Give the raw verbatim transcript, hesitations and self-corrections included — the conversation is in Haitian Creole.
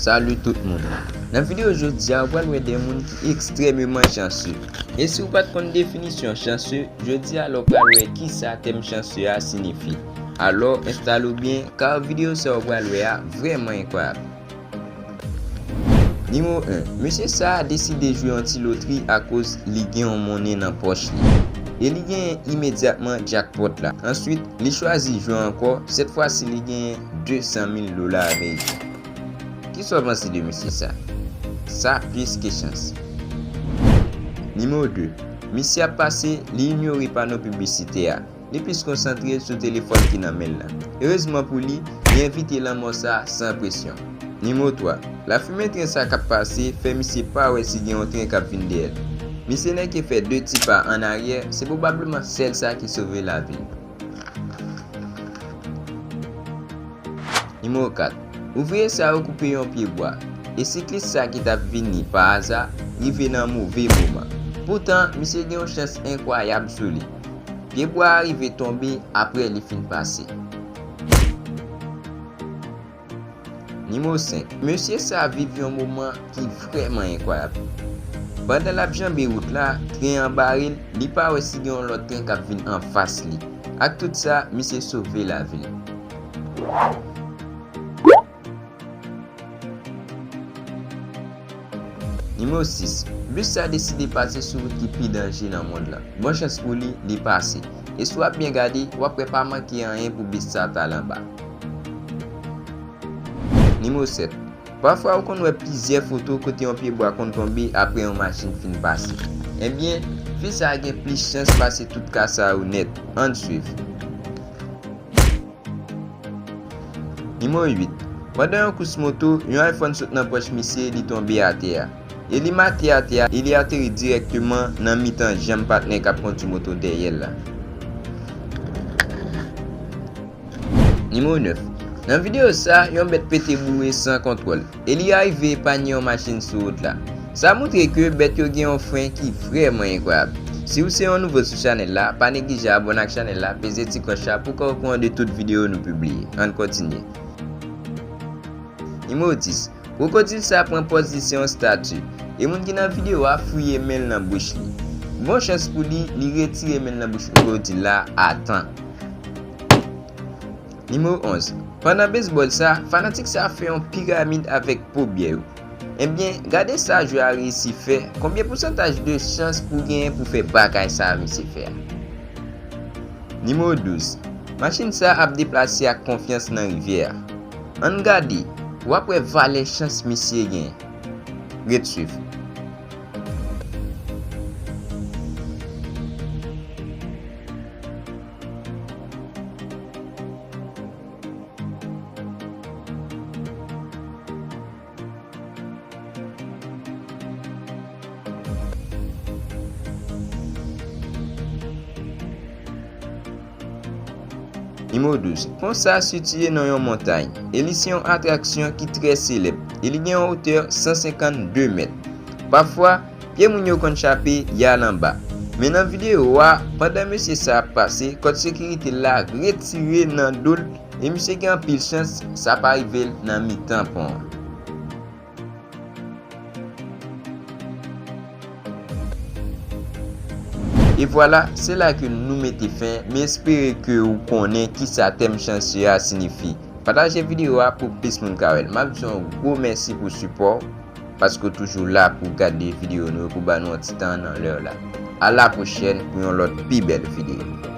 Salut tout moun. Nan videyo jodi a, ou pral wè de moun ki ekstrèmeman chanse. E si w pa t konn definisyon chanse, jodi a la w pral wè kisa tèm chanse a siyifi. Alò, enstale w byen, kar videyo sa w pral wè a vrèman enkwayab. Nimewo en, mesye sa a deside jwe yon ti lotri akoz li gen yon monnen nan pòch li. E li genyen imedyatman jackpot la. Answit, li chwazi jwe ankò, sèt fwa si li genyen de san mil dola ameriken. Kisa w panse de mesye sa? Sa plis ke chans. Nimewo de, misye ap pase, li inyore pano piblisitè a. Li plis konsantre l sou telefòn ki nan men l la. Erezman pou li, li evite lanmò sa a san presyon. Nimewo twa, lafimen tren sa k ap pase fè misye pa wè si gen yon tren k ap vin dèyè l. Misye nèke fè de ti pa annaryè, se pwobableman sèl sa ki sove lavi l. Nimewo kat, ouvriye sa yo koupe yon pye bwa, e siklis sa ki t ap vini pa aza rive nan move moman. Poutan, misye gen yon chans enkwayab sou li. Pye bwa a rive tonbe apre li fin pase. Nimewo senk, mesye sa viv yon moman ki vrèman enkwayab. Pandan l ap janbe wout la, tren an bare l, li pa wè si gen yon lòt tren k ap vin anfas li. Ak tout sa, misye sove lavi l. Nimewo sis, bis sa deside pase sou wout ki pi danje nan mond lan. Bon chans pou li, li pase. E si w ap byen gade, w ap wè pa manke anyen pou bis sa t al anba. Nimewo sèt, pafwa ou konn wè plizyè foto kote yon pye bwa konn tonbe apre yon machin fin pase. Ebyen, fi sa a gen plis chans pase tout ka sa yo nèt. Ann swiv. Nimewo uit, pandan yon kous moto, yon iPhone sot nan pòch misye, li tonbe atè a. E li mate atè a, e li ateri dirèkteman nan mitan janm patnè k ap kondui moto dèyè l la. Nimewo nèf, nan videyo sa, yon bèt pete boure san kontwòl. E li arive epanye yon machin sou wout la. Sa montre ke bèt yo gen yon fren ki vrèman enkwayab. Si w se yon nouvo sou chanèl la, pa neglije abòne ak chanèl la, peze ti klòch la pou w ka okouran de tout videyo nou pibliye. Ann kontinye. Nimewo dis, kwokodil sa pran pòz li se yon estati. E moun ki nan videyo a fouye men l nan bouch li. Bon chans pou li, li retire men l nan bouch kwokodil la a tan. Nimewo onz, pandan bezbòl sa, fanatik sa fè yon piramid avèk po byè yo. Ebyen, gade sa jwè a reyisi fè, konbyen pousantaj de chans pou genyen pou fè bagay sa misye fè a? Nimewo douz, machin sa ap deplase ak konfyans nan rivyè a. Ann gade, w ap wè valè chans misye genyen. Ret swiv. Nimewo douz, pon sa sitiye nan yon montay, e li se yon atraksyon ki trè selèb, e li gen yon wotè san senkannde mèt. Pafwa, pye moun yo konn chape y al anba. Men nan videyo a, pandan mesye sa ap pase, kòd sekirite la retire nan do l, e misye gen anpil chans sa pa rive l nan mitan pon an. E vwala, se la ke nou mete fen, m espere ke ou konnen kisa tèm chanse a siyifi. Pataje videyo a pou plis moun ka wè l. M ap di w yon gwo mèsi pou sipò w, paske w toujou la pou w gade videyo nou yo, pou w ba nou yon ti tan nan lè w la. A la pwochèn pou yon lòt pi bèl videyo.